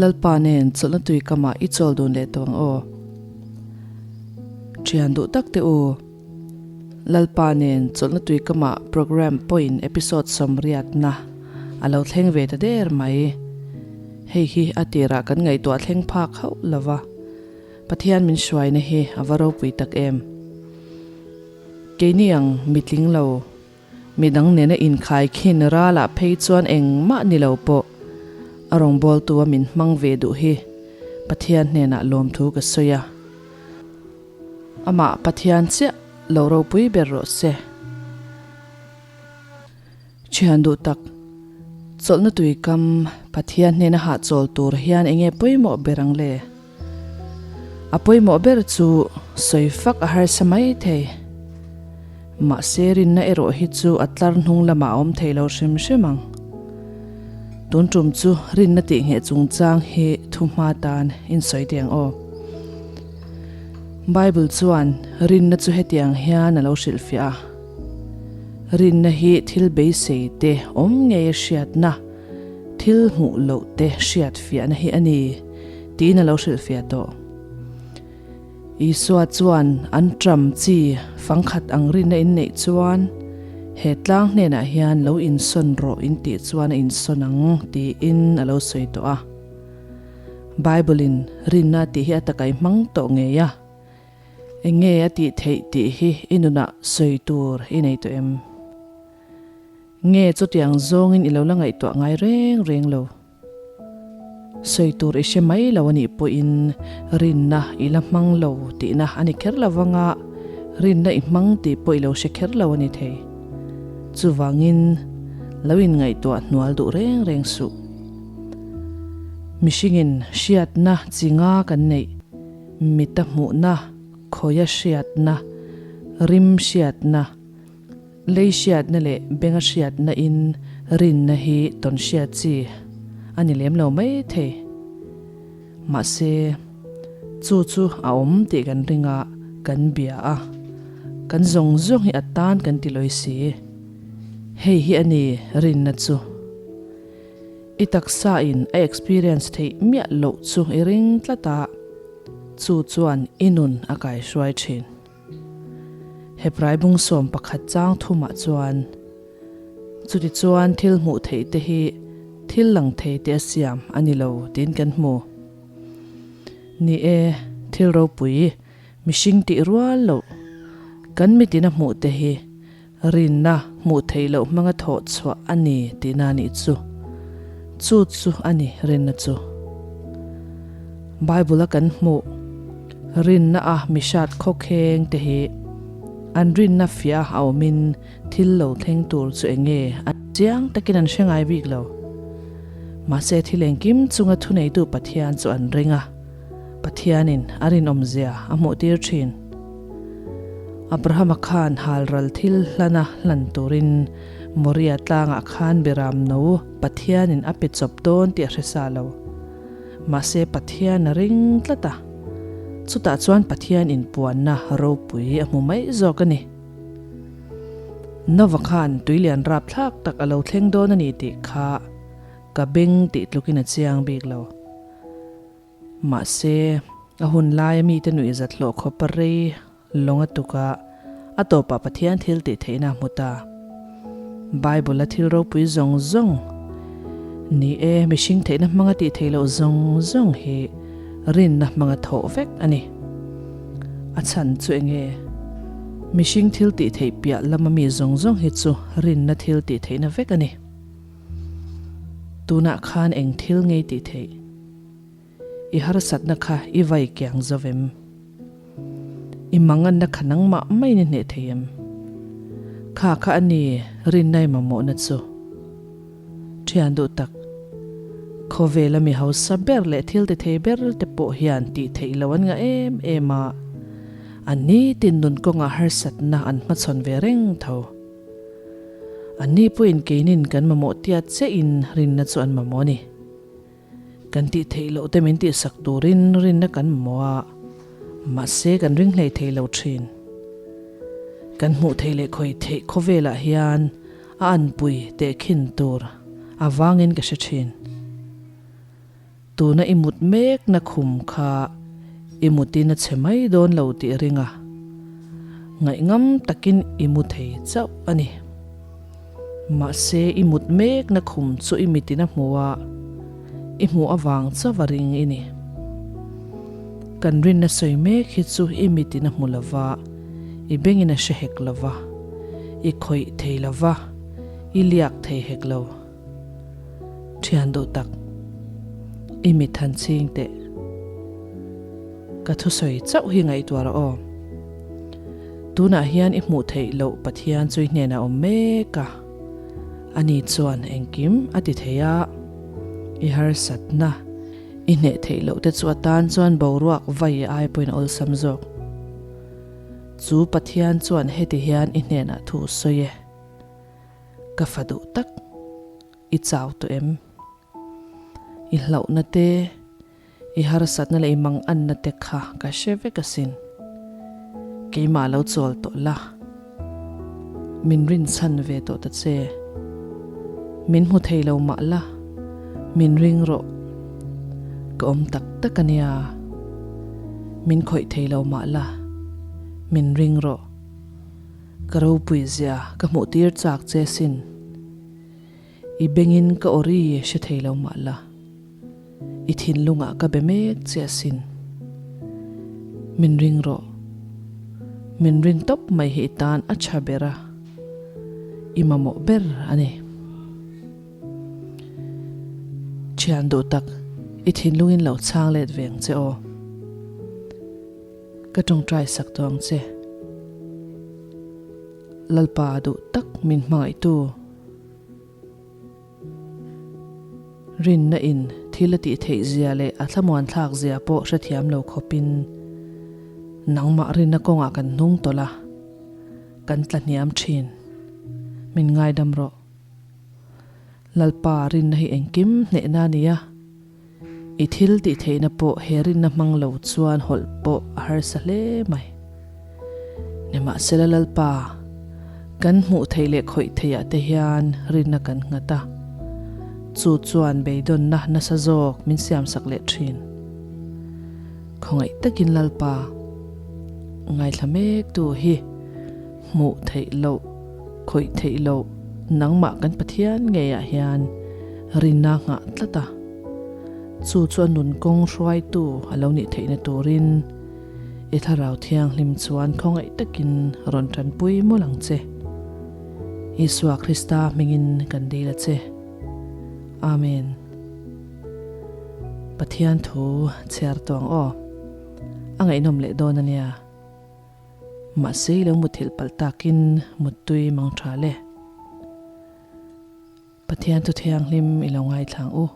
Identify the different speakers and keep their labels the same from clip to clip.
Speaker 1: Lalpa nen chawlhna tui kamah i chawl dun leh tawh ang aw. Thian duh tak te u. Lalpa nen chawlhna tui kamah programme pawhin episode sawmriatna a lo thleng ve ta der mai. Hei hi a tirah kan ngaihtuah thleng phak hauh lova, Pathian min hruaina hi a va ropui tak em. Keini ang mitling lo. Midang nena inkhai khin ralah phei chuan engmah ni lo pawh a rawngbawltu a min hmang ve duh hi Pathian hnenah lawmthu ka sawi a. Amah Pathian chiah lo ropui ber rawh se. Thian duh tak, chawlhna tuikam Pathian hnena hahchawl tur hian enge pawimawh ber ang le? A pawimawh ber chu sawi fak a harsa mai thei. Mahse rinna erawh hi chu a tlar hnung lamah a awm thei lo hrim hrim ang. Tun tum chu rinna tih ngheh chungchang hi thu hma tan in sawi teh ang aw. Bible chuan rinna chu hetiang hian a lo hrilhfiah a, Rinna hi thil beisei te awm ngei a hriatna, thil hmuh loh te hriatfiahna hi a ni. Tiin a lo hrilhfiah tawh. Isua chuan an ṭam chi fangkhat ang rinna in neih chuan he tlang hnenah hian lo insawn rawh in tih chuan a insawn ang tiin a lo sawi tawh a. Bible-in rinna tih hi a takai hmang tawh ngei a. Eng nge a tih theih tih hi i nunah sawi tur i nei tawh em? Nge chutiang zawngin i lo la ngaihtuah ngai reng reng lo? Sawi tur i hre mai lo a nih pawhin rinna i la hmang lo tihna a ni kher lo vanga rinna i hmang tih pawh i lo hre kher lo a ni thei. Chuvangin lo inngaihtuah hnual duh reng reng suh. Mihringin hriatna chi nga kan neih, mita hmuhna, khawia hriatna, rim hriatna, Lei hriatna leh benga hriatna in rinna hi tawn hriat chi a ni lem lo mai thei. Mahse, chu chu a awm tih kan ring a, kan bia a, kan zawng zawng hi a tan kan ti lawi si. Hei hi a ni rinna chu. I taksa in a experience theih miah loh chu i ring tlat a, chu chuan i nun a kaihruai thin. Hebrai bung 11 chang thumah chuan, Chutichuan thil hmuh theih te hi thil lang thei te a siam a ni lo tiin kan hmu. Ni e, thil ropui, mihring tih rual loh, kan mitin a hmuh te hi rinna hmuh theih loh hmanga thawh chhuah a ni tihna a nih chu. Chu chu a ni rinna chu. Bible a kan hmuh rinna a mihrat khawkheng te hi an rinna fiah a awmin thil lo thleng tur chu eng nge a chiang takin an hre ngai bik lo. Mahse thil engkim chunga thuneitu Pathian chu an ring a, Pathianin a rinawmzia a hmuhtir thin. Abrahama khan halral thil hlana hlan turin Moria tlangah khan Biram no Pathianin a pe chawp dawn tih a hre sa lo. Mahse Pathian a ring tlat a, chutah chuan Pathian inpuanna ropui a hmu mai zawk a ni. Nova khan tuilian rapthlak tak a lo thleng dawn a ni tih kha ka beng tih tlukin a chiang bik lo. Mahse, a hun laia mite nuihzat hlawh khawp a rei lawng a tuk a, a tawpah Pathian thil tih theihna a hmu ta. Bible-a thil ropui zawng zawng, ni e, mihring theihna hmanga tih theih loh zawng zawng hi rinna hmanga thawh vek a ni. A chhan chu eng nge? Mihring thil tih theih piah lama mi zawng zawng hi chu rinna thil tih theihna vek a ni. Tunah khan eng thil ngei tih theih? I harsatna kha i vai kiang zo em? I manganna kha nangmah maiin i hneh thei em? Kha kha a ni rinna i mamawhna chu. Thian duh tak, khawvela mi hausa ber leh thil ti thei ber te pawh hian tih theih loh an ngah em em a, an nitin nun kawngah harsatna an hmachhawn ve reng tho. Anni pawhin keinin kan mamawh tiat chiahin rinna chu an mamawh a ni. Kan tih theih loh te min tihsak turin rinna kan mamawh a, mahse kan ring hlei thei lo thin. Kan hmuh theih leh khawi theih khawvelah hian a anpui tehkhin tur avangin ka hre thin. Tuna i mut mekna khum kha i mutin a chhe mai dawn lo tih ring a, ngaihngam takin i mu thei chauh a ni. Mahse i mut mekna khum chu i mitin a hmu a, i hmuh avang chauh a ring i ni. Kan rinna sawi mek hi chu i mitin a hmu lo va, i bengin a hre hek lo va, i khawih thei lo va, i liak thei hek lo. Thian duh tak, i mit han ching teh. Ka thusawi chauh hi ngaihtuah rawh aw. Tunah hian i hmuh theih loh Pathian chu i hnenah awm mek a, ani chuan engkim a ti thei a, i harsatna, i hneh theih loh te chu atan chuan boruak vai ai pawhin a awlsam zawk. Chu Pathian chuan heti hian i hnenah thu sawi e. Ka fa duh tak, i chau tawh em? I hlauhna te, i harsatna leh i manganna te kha ka hre vek asin. Keimah lo chawl tawh la, min rinchhan ve tawh ta che. Min hmu thei lo mah la, min ring rawh. Ka awm tak tak a nia. Min khawih thei lo mah la, min ring rawh. Ka ropui zia ka hmuh tir chak che sin. I bengin ka awri hre thei lo mah la, i thinlungah ka be mek che asin. Min ring rawh. Min rin tawp mai hi i tan a tha ber a, i mamawh ber a ni. Thian duh tak, i thinlungin lo chhang let ve ang che aw. Ka tawngtai sak tawh ang che. Lalpa duh tak min hmangaihtu. Rinna in thil a tih theih zia leh a thlamuan thlak zia pawh hrethiam lo khawpin nangmah rinna kawngah kan hnung tawlh a, kan tla hniam thin. Min ngaidam rawh. Lalpa rinna hi engkim hnehna a ni a. I thil tih theihna pawh he rinna hmang lo chuan hawlh pawh a harsa hle mai. Nimahsela Lalpa, kan hmuh theih leh khawih theihah te hian rinna kan nghat a, chu chuan beidawnna nasa zawk min siamsak leh thin. Khawngaih takin Lalpa, ngaithla mektu hi hmuh theih loh, khawih theih loh nangmah kan Pathian ngeiah hian rinna nghah tlat a, chu chu a nun kawng hruaitu a lo nih theihna turin i Thlarau Thianghlim chuan khawngaih takin rawn tanpui mawlh ang che. Isua Krista hmingin kan dil a che. Amen. Pathian thu chhiar tawng aw. A ngaihnawm leh dawn a nia. Mahse i lo muthilh palh takin muttui mang tha le. Pathian thu thianghlim i lo ngaithlang u.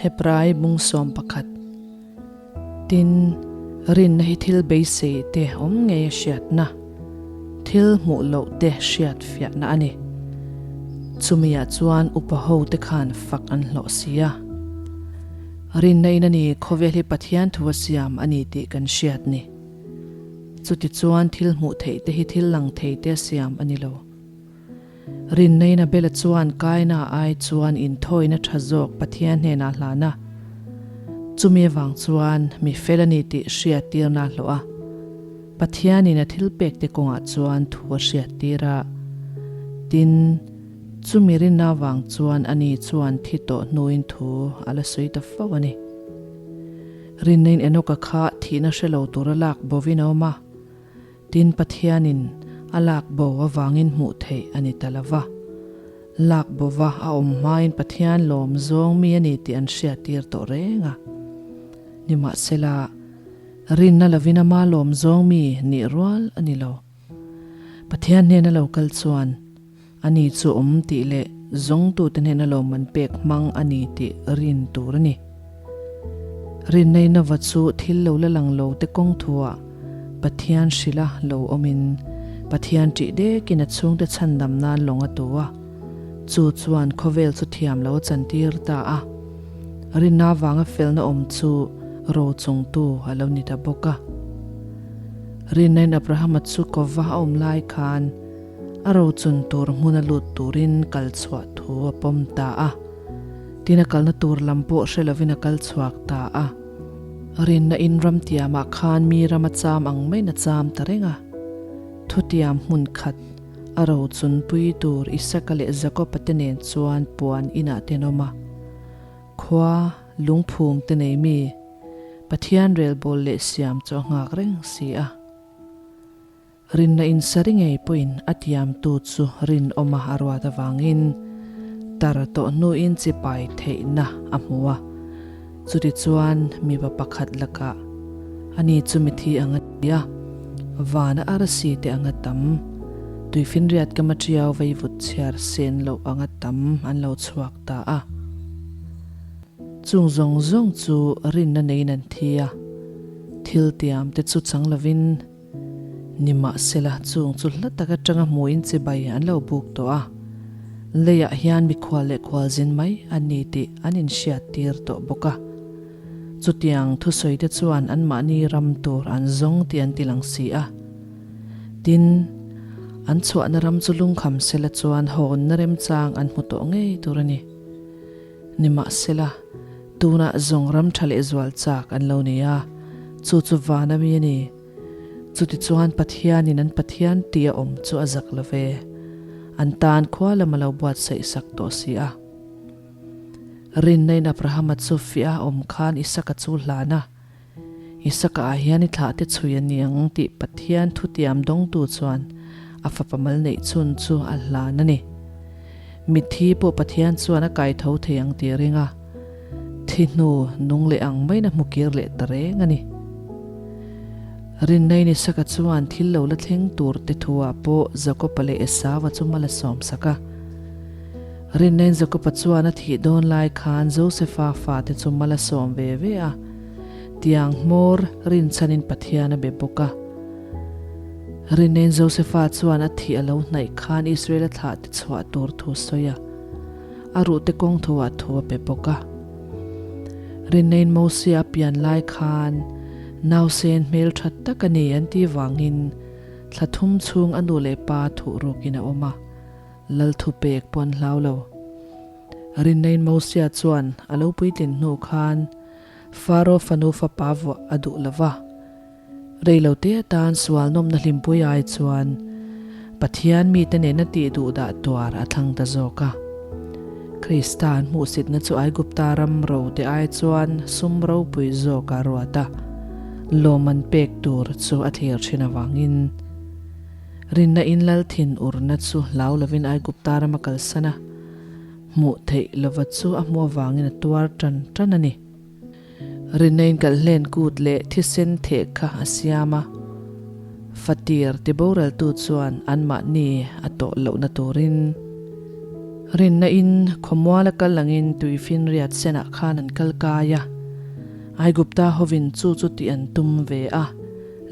Speaker 1: Hebrai bungsawm pakhat Tin, rinna hi thil beisei te awm ngei a hriatna, thil hmuh loh te hriat fiahna a ni. Chumiah chuan upa ho te khan fak an hlawh si a. Rinna in a ni, khawvel hi Pathian thu a siam a ni tih kan hriat ni. Chutichuan thil hmuh theih te hi thil lang thei te a siam a ni lo. Rinna in Abela chuan Kaina ai chuan inthawina tha zawk Pathian hnenah a hlan a. Chumi avang chuan mi fel a ni tih hriattirna a hlawh a. Pathianin a thilpek te kawngah chuan thu a hriattir a. Tin, Chumi rinna avang chuan ani chuan thi tawh hnuin thu a la sawi ta fo a ni. Rinnain Enoka kha thihna hre lo tura lak bovin a awm a, tin Pathianin a lak bo avangin hmuh theih a ni ta lo va. Lak bova a awm hmain Pathian lawm zawng mi a ni tih an hriattir tawh reng a. Nimahsela, rinna lovin ama lawm zawng mi nih rual a ni lo. Pathian hnena lo kal chuan ani chu awm tih leh zawngtute hnena lawmman pek hmang a ni tih rin tur a ni. Rinnaina va chu thil lo la lang lo te kawng thuah Pathian hrilha lo awmin Pathian ṭih dekin a chhungte chhandam nan lawng a tu a, chu chuan khawvel chu thiam lo a chantir ta a. Rinna vanga felna awm chu rochungtu a lo ni ta bawk a. Rinnain Abrahama chu kawva a awm lai khan a rochun tur hmuna lut turin kal chhuah thu a pawm ta a. Tin a kalna tur lam pawh hre lovin a kal chhuak ta a. Rinna in ram tiamah khan mi ram a cham ang maiin a cham ta reng a. Thutiam hmun khat a rochunpui tur Isaka leh Jakoba te nen chuan puan inah te an awm a. Khua lungphum te nei mi Pathian relbawl leh siam chu a nghak reng si a. Rinna insari ngei pawhin a tiamtu chu rinawma a ruat avangin tar tawh hnuin chipai theihna a hmu a. Chutichuan mipa pakhat lakah ani chu mithi ang a ti a, vana arsi te anga tam, tuifinriat kama tiau veivut chhiar sen loh anga tam an lo chhuak ta a. Chung zawng zawng chu rinna neiin an thi a, thil tiamte chu chang lovin, Nimahsela, chung chu hla tak atanga hmuin chibai an lo buk tawh a, leiah hian mikhual leh khualzin mai an ni tih an inhriat tir tawh bawk a. Chutiang thusawite chuan anmahni ram tur an zawng tih an ti lang si a. Tin, an chhuahna ram chu lungkham sela chuan hawnna remchang an hmu tawh ngei tur a ni. Nimahsela, tunah zawng ram tha leh zual chak an lo nei a, chu chu van ami a ni. Chutichuan Pathianin an Pathian tih a awm chu a zak lo ve. An tan khua lam a lo buatsaih sak tawh si a. Rinna-in Abrahama chu fiah a awm khan Isaka chu hlan a, Isaka ah hian i thlah te chhui a ni ang tih Pathian thutiam dawngtu chuan a fapa mal neih chhun chu a hlan a ni. Mitthi pawh Pathian chuan a kai tho thei ang tih a ring a, thi hnu nung leh ang maiin a hmu kir leh ta reng a ni. Rinnain Isaka chuan thil lo la thleng tur te thu ah pawh Jakopa leh Esau-a chu mal a sawm sak a. Rinnain Jakopa chuan a thih dawn lai khan Josefa fate chu mal a sawm ve ve a. Tiang hmawr rinchhanin Pathian a be bawk a. Rinnain Josefa chuan a thih a lo hnaih khan Israel-a thlah te chhuah tur thu sawi a, a ruhte kawng thuah thu a pe bawk a. Rinnain Mosia a pian lai khan nausen hmeltha tak a ni an tih vangin thla thum chhung a nu leh pa thuh rukin a awm a, Lal thupek pawh an hlau lo. Rinnain Mosia chuan a lo puitlin hnu khan Faro fanu fapa vuah a duh lo va. Reilote atan sual nawmna hlimpui ai chuan Pathian mite nena tih duh dah tuar a thlang ta zawk a. Krista an hmuhsitna chu Aigupta ram rote ai chuan sum ropui zawk a ruat a, lawm an pek tur chu a thlir thin avangin. Rinna in lal thin urna chu hlau lovin Aigupta ram a kalsan a. Hmuh theih lova chu a hmuh avangin a tuar tan tan a ni. Rinna in kalh hlen kut leh thisen theh kha a siam a, fatir ti boraltu chuan anmahni a tawh lohna turin. Rinna in khawmual a kal angin tuifinriat senah khan an kal kai a, Aigupta hovin chu chu tih an tum ve a,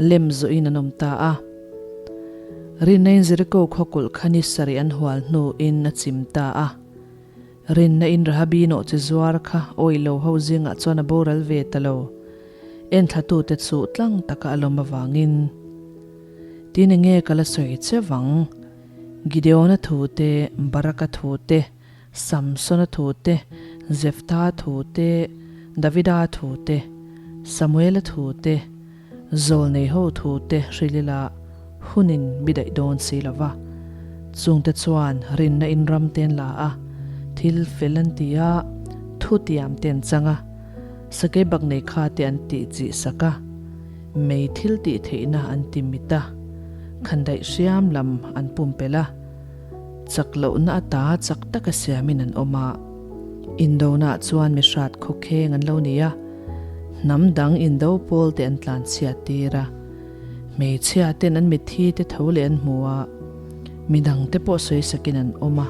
Speaker 1: lem zawhin an awm ta a. Rinna-in Jeriko khawkulh kha ni sarih an hual hnuin a chim ta a. Rinna-in Rahabi nawhchi zuar kha awih lo ho zingah chuan a boral ve ta lo. Enthlatute chu tlang taka a lawm avangin, Tin enge ka la sawi che vang? Gideona thu te, Baraka thu te, Samsona thu te, Jeftha thu te, Davida thu te, Samuela thu te, Zawlnei ho thu te hrilila hunin mi daih dawn si lo va. Chungte chuan rinna in ram te an la a, thil fel an ti a, thu tiam te an chang a, sakei bak nei kha te an tih chih sak a, mei thil tih theihna an ti mit a, khandaih hriam lam an pumpelh a, chak lohna ata chak taka siamin an awm a. Indona chuan mi hrat khawkheng an lo ni a, hnam dang indo pawl te an tlan chhiat tir a, hmeichhia ten an mitthi te tho leh an hmu a, midang te pawh sawi sakin an awm a,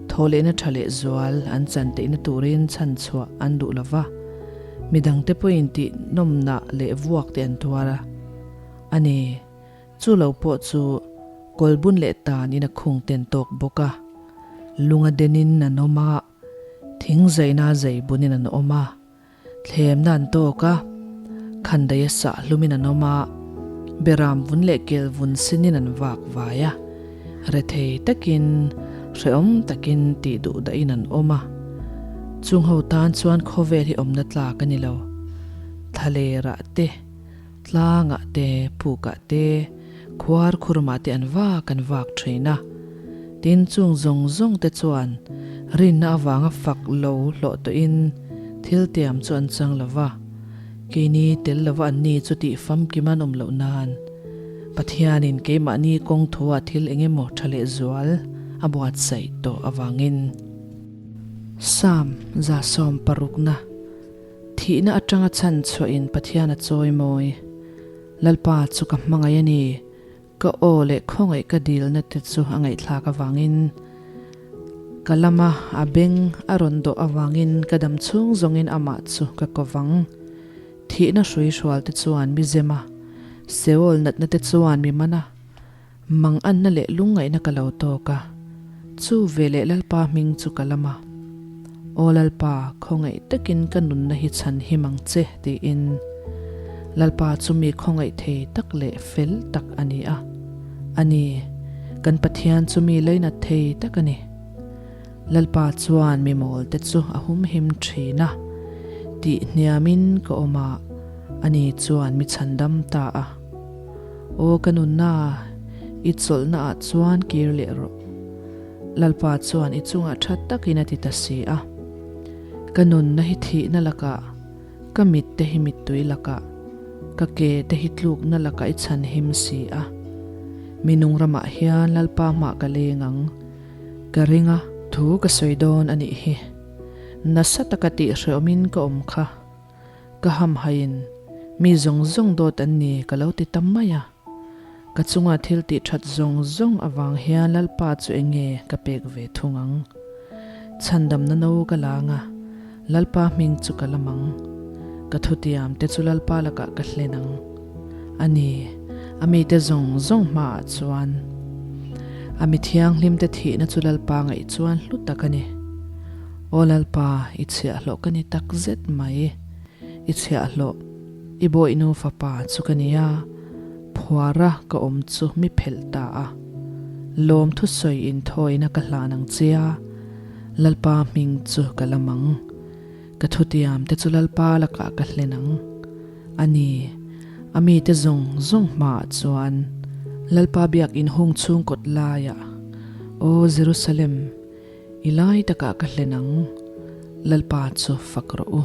Speaker 1: thaw lehna tha leh zual an chan teihna turin chhan chhuah an duh lo va, midang te pawhin tih nawmnah leh vuak te an tuar a, a ni. Chu lo pawh chu kawlbun leh tan in a khung ten tawk bawk a, lunga den in an awm a, thing zaina zei bun in an awm a, thlemna an tawk a, khandaih a sah hlum in an awm a, beram vun leh kel vun sin in an vak vai a, rethei takin hrehawm takin tih duh dah in an awm a. Chung ho tan chuan khawvel hi awmna tlak a ni lo. Thlalerah te, tlangah te, pukah te, khuar khurmah te an vak an vak thin a. Tin, chung zawng zawng te chuan rinna avanga fak lo hlawh tawhin thil tiam chu an chang lo va. Keini tel lova an ni chu tih famkim an awm loh nan Pathianin keimahni kawng thuah thil eng emaw tha lehzual a buatsaih tawh avangin. Psalm 160, Thihna atanga chhan chhuahin Pathian a chawi mawi. Lalpa chu ka hmangaih a ni, ka aw leh khawngaih ka dilna te chu a ngaihthlak avangin. Ka lama a beng a rawn dawh avangin ka dam chhung zawngin amah chu ka kovang. Thihna hrui hrual te chuan mi zem a, Seol natna te chuan mi man a. Manganna leh lungngaihna ka lo tawk a, chu veleh Lalpa hming chu ka lam a. Aw Lalpa, khawngaih takin ka nunna hi chhan him ang che, tiin. Lalpa chu mi khawngaih thei tak leh fel tak a ni a. A ni, kan Pathian chu mi leinat thei tak a ni. Lalpa chuan mi mawlte chu a humhim thin a, tih hniamin ka awm a, ani chuan mi chhandam ta a. Aw ka nunna, i chawlhna ah chuan kir leh rawh. Lalpa chuan i chungah tha takin a ti ta si a. Ka nunna hi thihna lakah, ka mit te hi mittui lakah, ka ke te hi tlukna lakah i chhan him si a. Mi nung ramah hian Lalpa hmah ka leng ang. Ka ring a, thu ka sawi dawn a nih hi. Nasa taka tihhrehawmin ka awm kha. Ka hamhaiin mi zawng zawng dawt an ni ka lo ti ta mai a. Ka chunga thil tih that zawng zawng avang hian Lalpa chu eng nge ka pek ve thung ang? Chhandamna no ka lang a, Lalpa hming chu ka lam ang. Ka thutiam te chu Lalpa lakah ka hlen ang. A ni, a mite zawng zawng hmaah chuan. A mi thianghlim te thihna chu Lalpa ngaih chuan hlu tak a ni. Aw Lalpa, i chhiahhlawh ka ni tak zet mai. I chhiahhlawh, i bawihnu fapa chu ka ni a, phuara ka awm chu mi phelh ta a. Lawm thusawi inthawina ka hlan ang che a, Lalpa hming chu ka lam ang. Ka thutiam te chu Lalpa lakah ka hlen ang. A ni, a mite zawng zawng hmaah chuan Lalpa biakinn hung chhung kawt laiah, Aw Jerusalem, I lai takah ka hlen ang, Lalpa chu fak rawh u.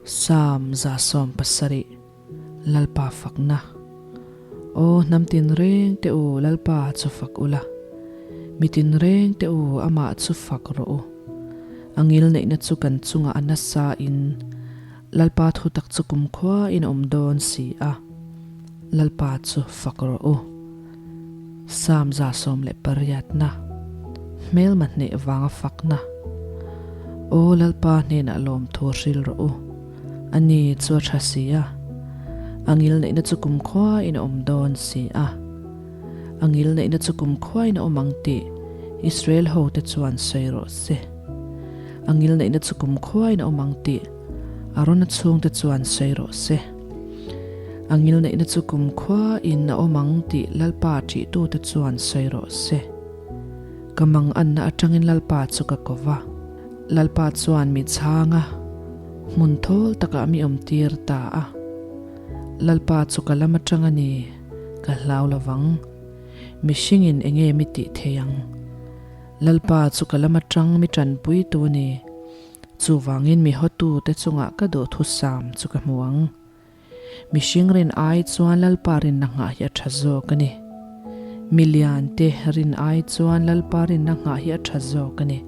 Speaker 1: Psalm 170, Lalpa fakna. Aw hnam tinreng te u Lalpa chu fak ula, mi tinreng te u amah chu fak rawh u. A ngilneihna chu kan chungah a nasa in, Lalpa thutak chu kumkhua in a awm dawn si a, Lalpa chu fak rawh u. Psalm 118 na, Hmelma hneh vanga fakna. Aw Lalpa hnenah lawmthu hril rawh u, a ni chu a tha si a, a ngilneihna chu kumkhua in a awm dawn si a. A ngilneihna chu kumkhua in a awm ang tih Israel hote chuan sawi rawh se. A ngilneihna chu kumkhua in a awm ang tih Arona chhungte chuan sawi rawh se. A ngilneihna chu kumkhua in a awm ang tih Lalpa ṭihtute chuan sawi rawh se. Ka manganna aṭangin Lalpa chu ka ko va. Lalpa chuan mi chhang a, hmun thawl takah mi awmtir ta a. Lalpa chu ka lam aṭang a ni, ka hlau lovang. Mihringin enge mi tih thei ang? Lalpa chu ka lam aṭang mi ṭanpuitu a ni. Chuvangin mi hawtute chungah ka duhthusam chu ka hmu ang. Mihring rin ai chuan Lalpa rinna nghah hi a tha zawk a ni. Mi liante rin ai chuan Lalpa rinna nghah hi a tha zawk a ni.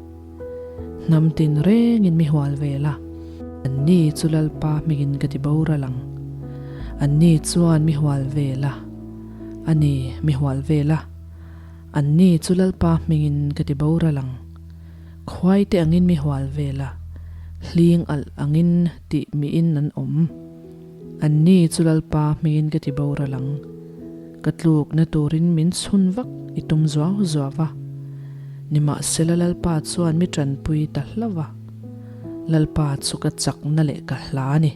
Speaker 1: Hnam tin rengin mi hual vel a, anni chu Lalpa hmingin ka ti boral ang. Anni chuan mi hual vel a, a ni, mi hual vel a, anni chu Lalpa hmingin ka ti boral ang. Khuaite angin mi hual vel a, hling alh angin tih miin an awm. Anni chu Lalpa hmingin ka ti boral ang. Ka tlukna turin min chhun vak i tum zuau zuau va. Nimahsela Lalpa chuan mi tanpui ta hlauh va. Lalpa chu ka chakna leh ka hla a ni.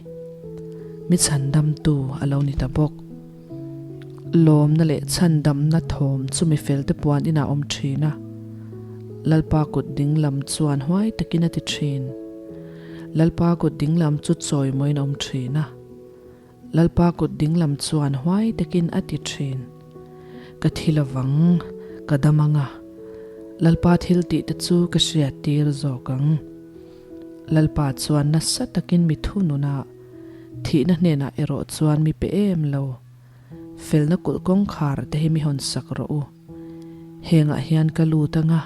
Speaker 1: Mi chhandamtu a lo ni ta bawk. Lawmna leh chhandamna thawm chu mi felte puan inah a awm thin a. Lalpa kut dinglam chuan huai takin a ti thin. Lalpa kut dinglam chu chawimawiin a awm thin a. Lalpa kut dinglam chuan huai takin a ti thin. Ka thi lovang, ka dam ang a. Lalpa thil tih te chu ka hriat tir zawk ang. Lalpa chuan nasa takin mi thunun a, thihna hnenah erawh chuan mi pe em lo. Felna kulh kawngkhar te hi mi hawn sak rawh u. Hengah hian ka lut anga,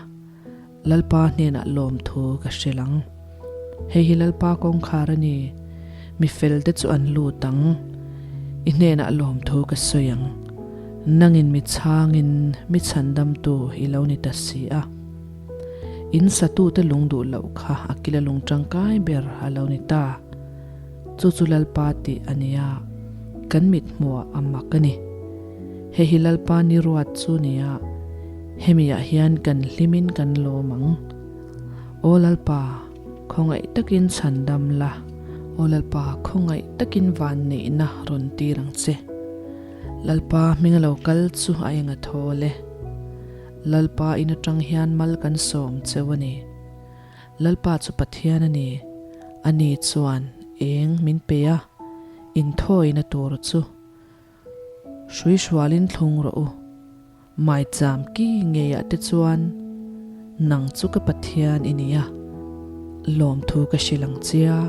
Speaker 1: Lalpa hnenah lawmthu ka hrilh ang. Hei hi Lalpa kawngkhar a ni, mi fel te chu an lut ang. I hnenah lawmthu ka sawi ang. Nangin mi chhangin mi chhandamtu i lo ni ta si a. In satute lung duh loh kha a kila lung tangkai ber a lo ni ta. Chu chu Lalpa tih a nia, kan mit hmuah a mak a ni. Hei hi Lalpa ni ruat chu nia, hemi ah hian kan hlimin kan lawm ang. Aw Lalpa, khawngaih takin chhandam la, Aw Lalpa, khawngaih takin vanneihna rawn tir ang che. Lalpa hming a lo kal chu a eng a thawl e. Lalpa in atang hian mal kan sawm cheu a ni. Lalpa chu Pathian a ni. Ani chuan eng min pe a, inthawina tur chu hrui hrualin thlung rawh u. Maicham ki ngeiah te chuan nang chu ka Pathian i ni a, lawmthu ka hrilh ang che a,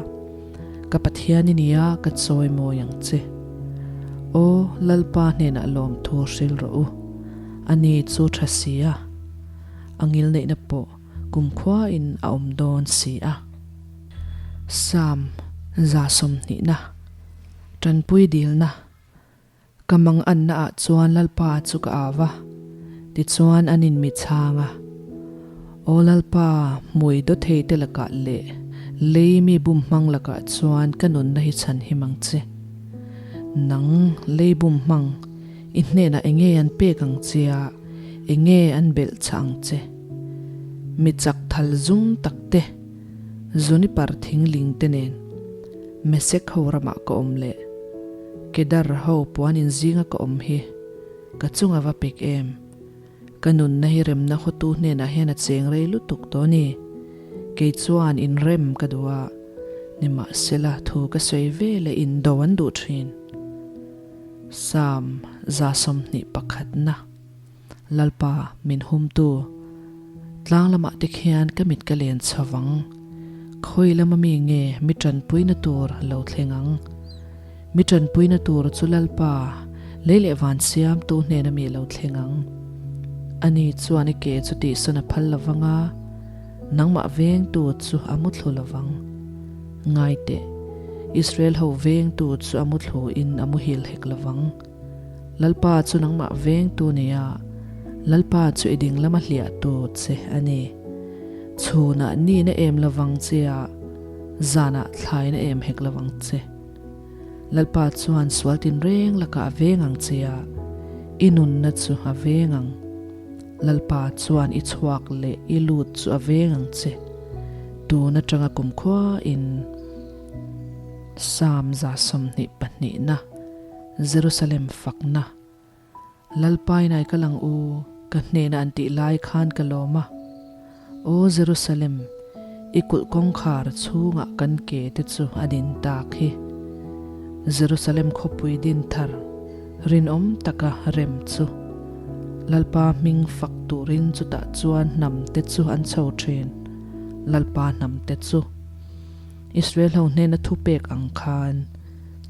Speaker 1: ka Pathian i ni a, ka chawimawi ang che. Aw, Lalpa hnenah lawmthu hrilh rawh u, ani chu tha si a, a ngilneihna pawh Kumkhuain a awm dawn si a. Psalm 20na, Tanpui dilna, Ka manganna ah chuan Lalpa chu ka au a, tichuan an in mi chhang a. Aw Lalpa, hmui dawthei te lakah leh lei mi bum hmang lakah chuan ka nunna hi chhan him ang che. Nang lei bum hmang, i hnenah enge an pek ang che a, enge an belh chah ang che? Mi chak thal zum tak te, Zunipar thing ling te nen Mesek ho ramah ka awm leh Kedar ho puan in zinga ka awm hi ka chunga va pek em? Ka nunna hi remna khawtu hnenah hian a cheng rei lutuk tawh a ni. Kei chuan inrem ka duh a, nimahsela thu ka sawi ve leh indo an duh thin. Psalm 21na. Lalpa min humtu. Tlang lamah te khian ka mit ka len chho vang. Khawi lama mi nge mi tanpuina tur lo thleng ang? Mi tanpuina tur chu Lalpa, lei leh van siamtu hnena mi lo thleng ang. Ani chuan i ke chu tihsawn a phal lo vang a, nangmah vengtu chu a muthlu lo vang. Ngai teh, Israel ho vengtu chu a muthlu in a muhil hek lo vang. Lalpa chu nangmah vengtu nia, Lalpa chu i ding lama hliahtu che a ni. Chhunah nina em lovang che a, zanah thlaina em hek lovang che. Lalpa chuan sual tinreng lakah a veng ang che a, i nunna chu a veng ang. Lalpa chuan i chhuak leh i lut chu a veng ang che. Tun atanga kumkhuain Psalm 22na. Jerusalem fakna. Lalpa inai ka lang u, ka hnena an tih lai khan ka lawm a. Aw Jerusalem, i kulh kawngkhar chhungah kan ke te chu a din tak hi. Jerusalem khawpui din thar, rinawm taka rem chu. Lalpa hming fak turin chutah chuan hnam te chu an chho thin, Lalpa hnam te chu. Israel ho hnena thupek ang khan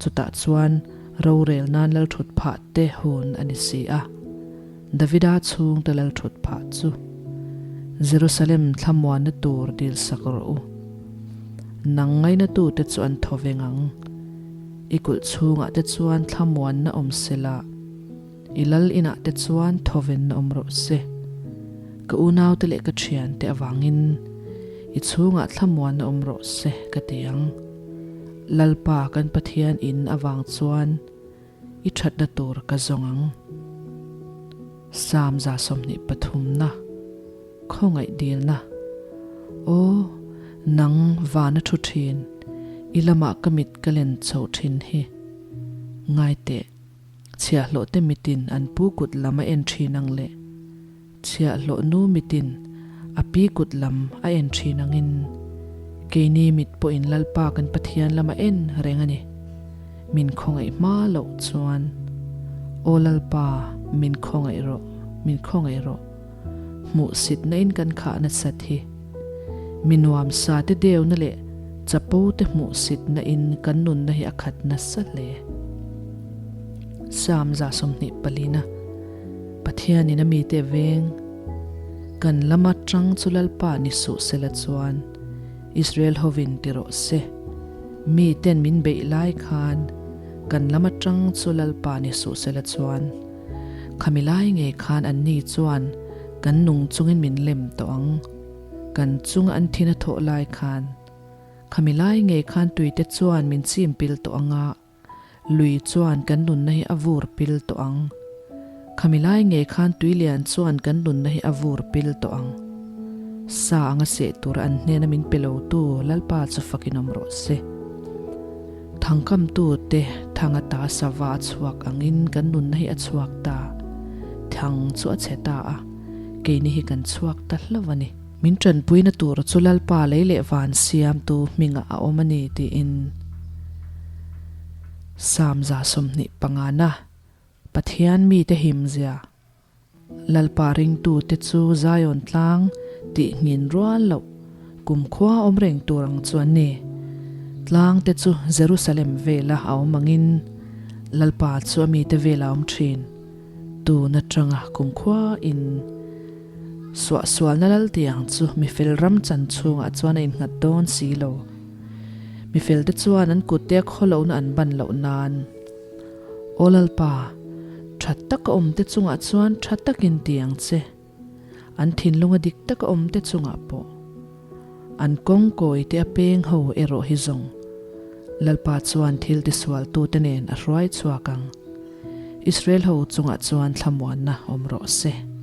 Speaker 1: chutah chuan rorel nan lalthut phah te hun a ni si a, Davida chhungte lalthut phah chu Jerusalem thlamuanna tur dil sak rawh u. Nang ngainatute chu an thaw veng ang. I kulh chhungah te chuan thlamuanna awm sela, i lal inah te chuan thawvenna awm rawh se. Ka unaute leh ka thiante avangin i chhungah thlamuanna awm rawh se ka ti ang. Lalpa kan Pathian in avang chuan i thatna tur ka zawng ang. Psalm 23 na, Khawngaih dilna. Aw, nang vana thu thin, i lamah ka mit ka len chho thin hi. Ngai teh, chhiahhlawh te mitin an pu kut lam a en thin ang le. Chhiahhlawh nu mitin A pi kut lam a en thin angin keini mit pawhin Lalpa kan Pathian lam a en reng a ni. Min khawngaih hma loh chuan, Aw Lalpa, min khawngaih rawh, min khawngaih rawh. Hmuhsitna in kan khah nasat hi. Mi nuamsa te deuna leh chapo te hmuhsitna in kan nunna hi a khat nasa hle. Psalm 24 na Pathianin a mite veng kan lama tang chu Lalpa ni suh sela chuan Israel hovin ti rawh se. Mi ten min beih lai khan kan lama tang chu Lalpa ni suh sela chuan Khami lai ngei khan anni chuan kan nung chungin min lem tawh ang. Kan chunga an thin a thawh lai khan khami lai ngei khan tuite chuan min chim pil tawh ang a, lui chuan kan nunna hi a vur pil tawh ang. Khami lai ngei khan tui lian chuan kan nunna hi a vur pil tawh ang. Sa anga seh tura an hnena min pe lotu Lalpa chu fakin awm rawh se. Thangkamtute thang ata sava a chhuak angin kan nunna hi a chhuak ta. Thang chu a chhe ta a, keini hi kan chhuak ta hlauh a ni. Min tanpuina tur chu Lalpa lei leh van siamtu hmingah a awm a ni tiin Psalm 25 na Pathian mite himzia Lalpa ringtute chu Zion tlang tih nghin rual loh kumkhua awm reng tur ang chu an ni. Tlangte chu Jerusalem vela a awm angin Lalpa chu a mite vela awm thin. Tun atanga kumkhua in suahsualna lal tiang chu mifel ram chan chhungah chuan a innghat dawn si lo. Mifelte chuan an kutte khawlohna an ban loh nan. Aw Lalpa, tha taka awmte chungah chuan tha takin ti ang che. An thinlunga dik taka awmte chungah pawh. An kawng kawite a peng ho erawh hi zawng. Lalpa chuan thil tisualtute nen a hruai chhuak ang. Israel ho chungah chuan thlamuanna awm rawh se.